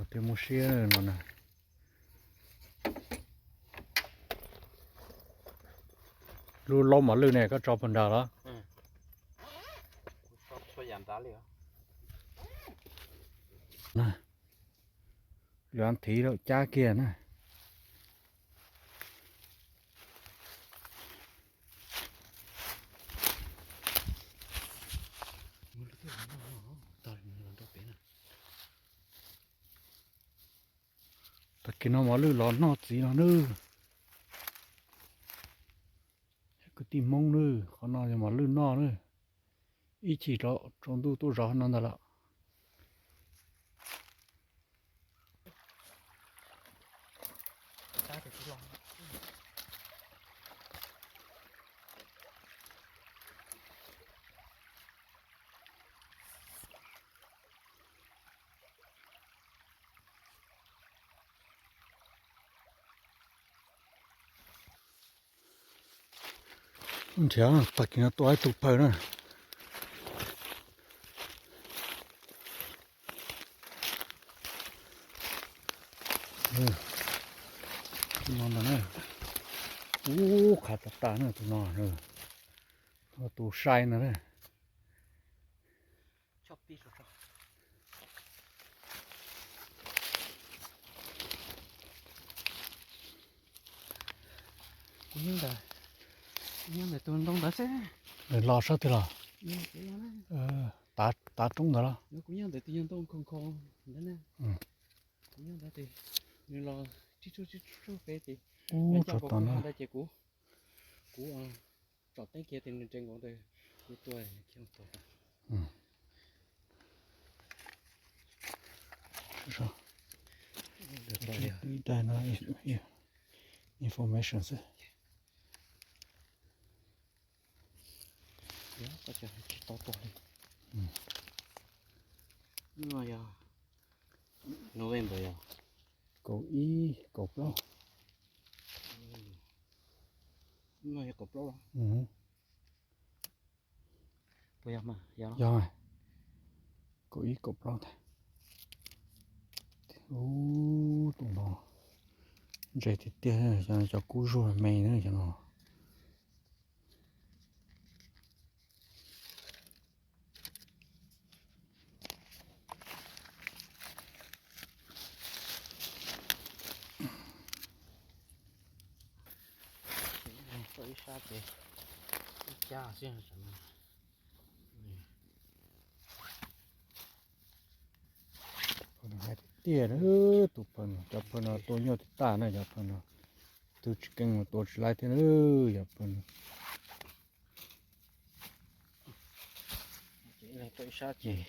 Twb muab siab no na. Lub laub mos lwj ne koj tso puag nrad los? Yuav thiv rau cab kiag na. Tag kis no mos lwj los noj txiv no nawb. Kwv tij Hmoob nawb, qhov no yog mos lwj noj nawb. Ib chim rau tsaus ntuj tuaj zov no ntag lawm. Nrhiav tag kis no tua ib tug phaw na. Tus no ntag na. Ub, qhav tas tas na tus no. Tus sai ntag na. Kuv nyob ntawm, kuv nyob ntawm tus ntoo ntawd xwb. Nws los sab twg los? Tav, tav roob ntawd los? Kuv nyob ntawm tus nyuag ntoo nkhaus nkhaus ntawd na. Kuv nyob ntawd ces nws los tsib tsuj tsib tsuj peb ces, ub, coj tau no ntawd ces kuv, kuv tsom teeb kiag ces nws nres nkaus ntawd, kuv tua kiag tua tas. Ib daim no information xwb. Tsis tau tua li. No yog November yog kaum ib kaum plaub. No yog kaum plaub los? Puas yog mas? Yog, kaum ib kaum plaub ntag. Ub, tus no ntse tiag tiag, cov kub zuag me na cov no. Tuaj ib sab ces ib cab xwb. Hais tiag tiag, tus phaw no, cov phaw no tua nyuaj tag tag na, cov phaw no. Tus tsis keej mus tua tsis laib thiab na, cov phaw no. Tuaj ib sab ces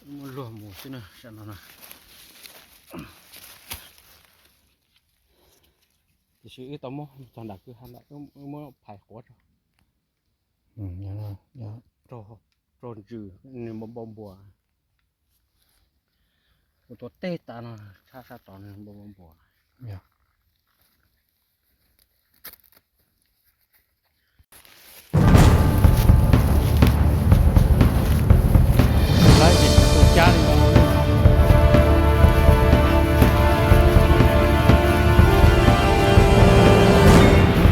muab luag mus xwb na, sab no na. Tiam sis wb tau muab txog nram kwj ha ntawd, wb muab phais quav tso. Raug ntsws nws npau npau npuas. Kuv tua teg tas no, tshab sab tod nws npau npau npuas. Laib ces tua cab li no.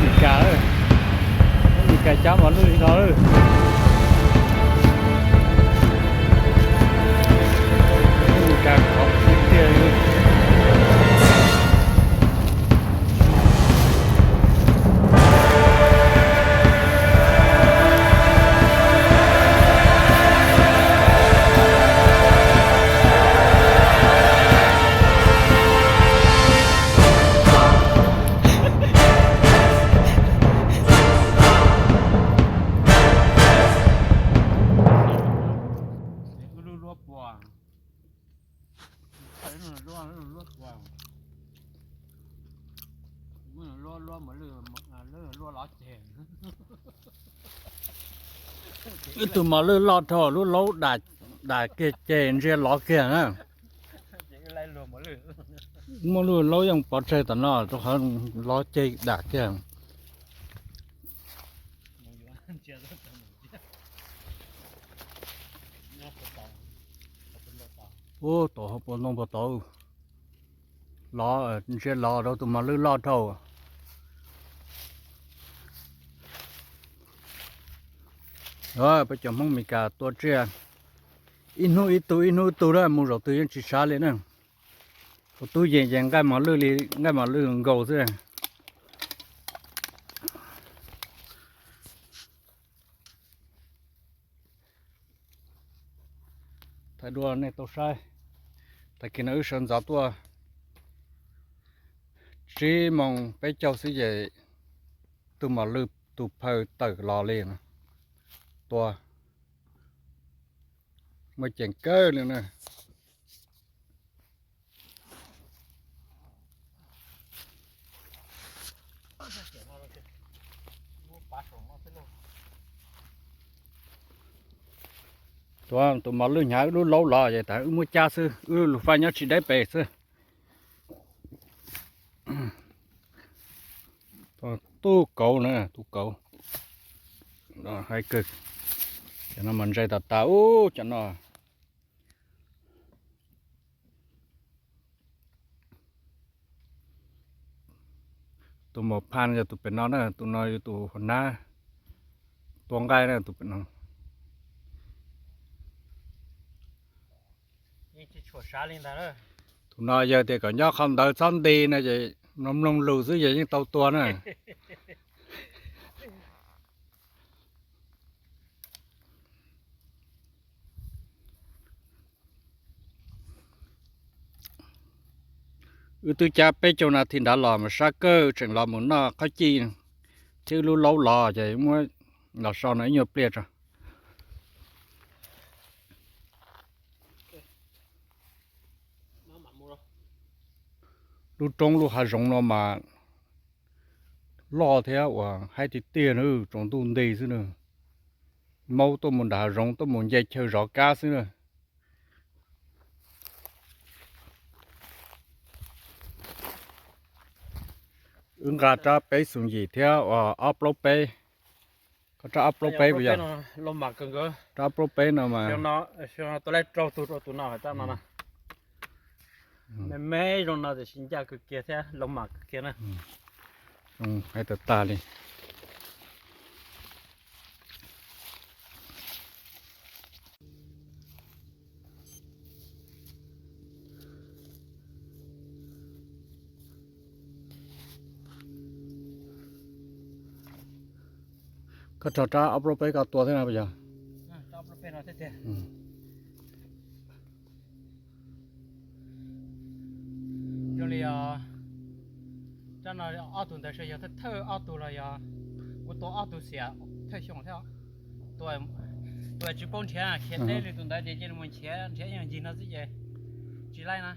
Mes kas, Mes kas cab mos lwj li no. Mes kas khov tiag tiag li. Ib tug mos lwj loj dhau lub laub dam kiag ces ntsia lov kiag na. Muaj lub laub yeej pov tseg tom no rau qhov lov ceg dam kiag. Ub, tom hauv paus ntoo puas tau? Los, ntsia los rau tus mos lwj loj dhau. Peb cov Hmoob Meskas tua tsiaj ib hnub ib tug ib hnub ib tug na, mus zaum twg yeej tsis sav li na. Ua tub yees ces nqaij mos lwj li, nqaij mos lwj nkaus xwb. Thaij dua nej tau saib. Tag kis no wb sawv ntxov tuaj tsib moos peb caug xwb ces tus mos lwj tus phaw tawm los li no. Tua muaj ceem kawg li na. Tus mos lwj hnyav wb lub laub los ces tas wb muab cab xwb, wb lub lus faj nyob tsis deb pes xwb. Tus kauv na, tus kauv. Hais kawg, cov no mas ntse tas tas ub cov no. Tus mos phaj yog tus pem no na, tus no yog tus hauv nab tua nqaij na, tus pem no. Tus no yog tias kom nyob qhov ntawd txhob nti no ces mloog mloog lus xwb ces yeej tau tua na. Wb twb cab peb caug nas this nrad los mas sab kawg, tseem los mus noj qhob cij thiab wb lub laub los ces muab los so no ib nyuag pliag tso. Lub roob lub hav zoov no mas loj thiab uas haib tiag tiag na, tsaus ntuj nti xwb na. Maub tuaj mus nram hav zoov tuaj mus nce chaw zov kab xwb na. Wb nqa rab peb xoom yim thiab uas ob plaub peb. Koj rab ob plaub peb puas yog? Rab ob plaub peb no mas. Tus lej rau tus rau tus no rab no na. Me me zoo no tiam sis ncaj kawg kiag thiab loo mam kawg kiag na. Zoo hais tag tag li. Koj rho rab ob plaub peb ko tua thiab no puas yog? Zoo li os, rab no ob tug ntawd yog thawj ob tug los yog kuv tua ob tug xiam thawj xyoo thiab. Tus tsis paub nrhiav, khiav deb li tus ntawd ces cia li mus nrhiav, nrhiav ib nyuag ncig no xwb ces tsis laib na.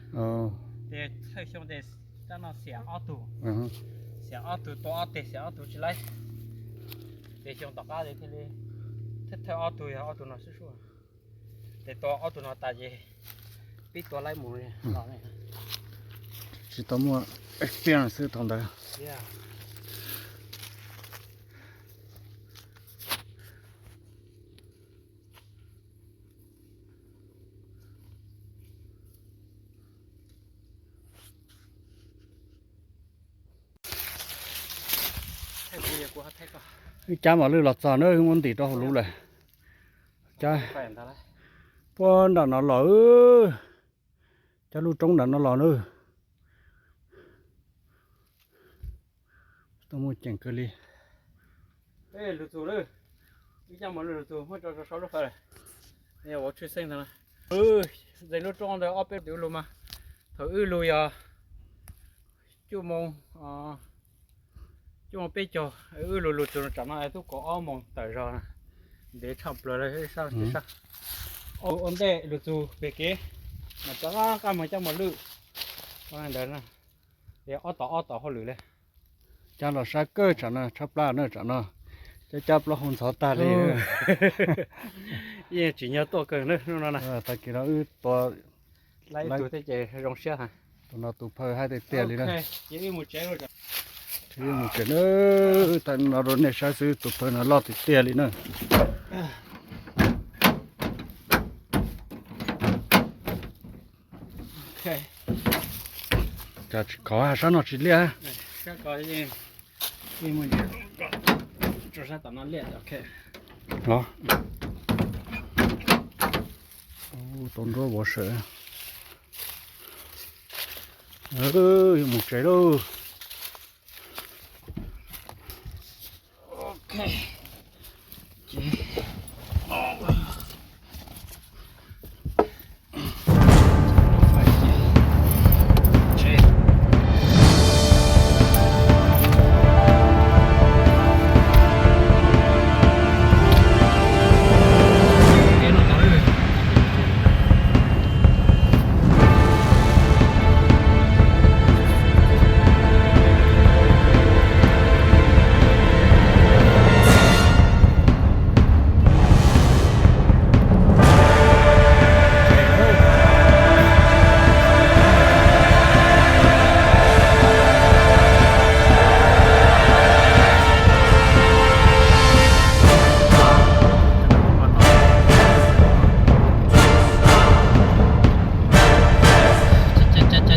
Ces thawj xyoo ces rab no xiam ob tug, xiam ob tug tua ob teg xiam ob tug tsis laib. Ces xyoo tom qab ces thiaj li thawj thawj ob tug yog ob tug no xwb sub. Ces tua ob tug no tas ces pib tua laib mus li los ne. Tsis tau muaj experience xwb thaum ntawd. Wb cab mos lwj los txog na, wb muab ntim rau hauv lub lawm. Cab puag nram no los, cab lub roob nram no los na. Tau muaj ceem kawg li. Lug txug, ib caj mos lwj lug txug muab tso sau lub qhov, ua tshwj xeeb ntag. Ze lub roob ntawd ob peb tus lug mas, thaum wb lug yog cuaj moo, cuaj moo peb caug, wb lug lug txug tsam no twb kaum ob moos tawm zog, ntev tshaj plaws lawm sab. Ua ntej lug txug pem kev mas rov qab mus caj mos lwj ntawd na, es ob tom ob tom hauj lwm li. Cab los sab kawg tsam no, tshaib plab na tsam no, cab cab plaub hau ntxhov tag li. Yeej tsim nyog tuaj kawg na hnub no na. Tag kis no wb tua laib tus thiab ces zoo siab. Tus no tus phaw haib tiag tiag li na. Wb mus tsev na, thaij no rau nej saib xwb, tus phaw no loj tiag tiag li na. Tsis kov sab no tsis liaj. Los, tau nruab vov sawm. Yuav mus tsev lauj.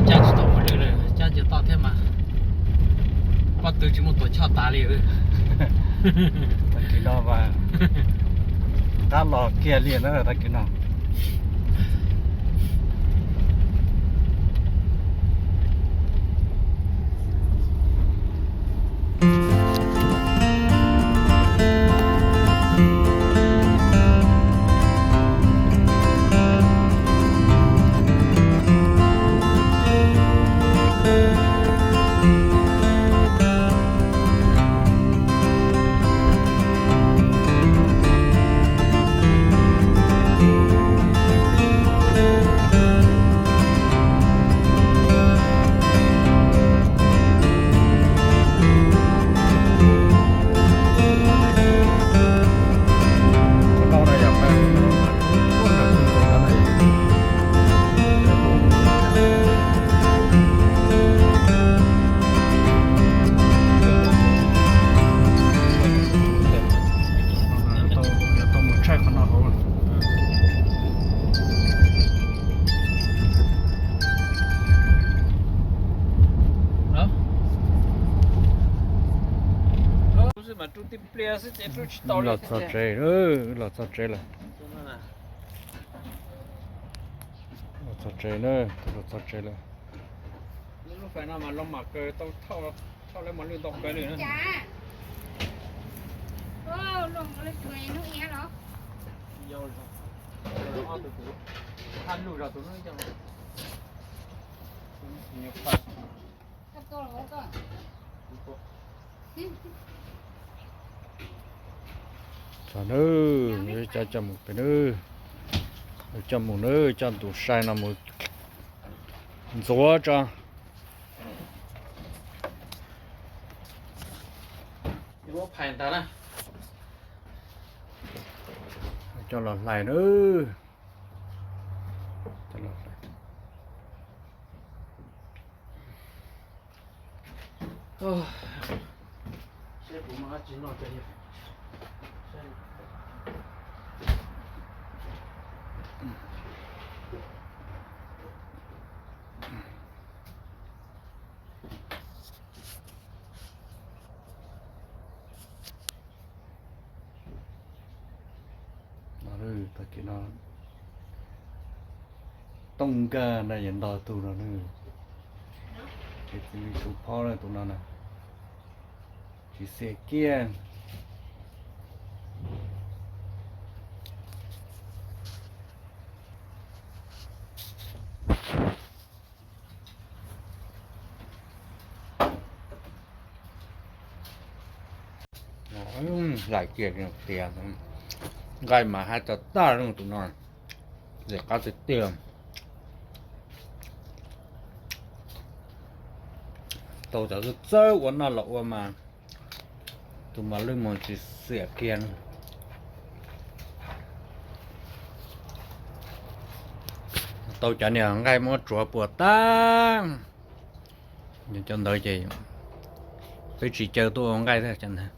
Cab tsis tau ua lwj lawm, cab ntsia toj thiab mas pob tw tsis muaj tuam choj tas li. Tag kis no mas qab los kiag li na, tag kis no. Tau mus tshaj qhov no hauv. Los txog tsev, los txog tsev lawm. Los txog tsev na, los txog tsev lawm. Txog nawb, yuav coj mus pem nawb, yuav coj mus nawb, coj tus sai no mus ntxuav tso. Coj los hlais nawb. Tag kis no Tooj Nkag na, yog ntog tug no, ces txiv li Tsu Phob na tus no na, tsis xiam kiag. Hlais kiag tias nqaij mas haj tso tag tus no, zem qab tiag tiag. Tau cov txawj ua noj los ua mas tus mas lwj mus tsis xiam kiag. Tau cov niag nqaij muab tsuav puas tag, cov ntawd ces peb tsis caw tuaj ua nqaij thiab cov ntawd.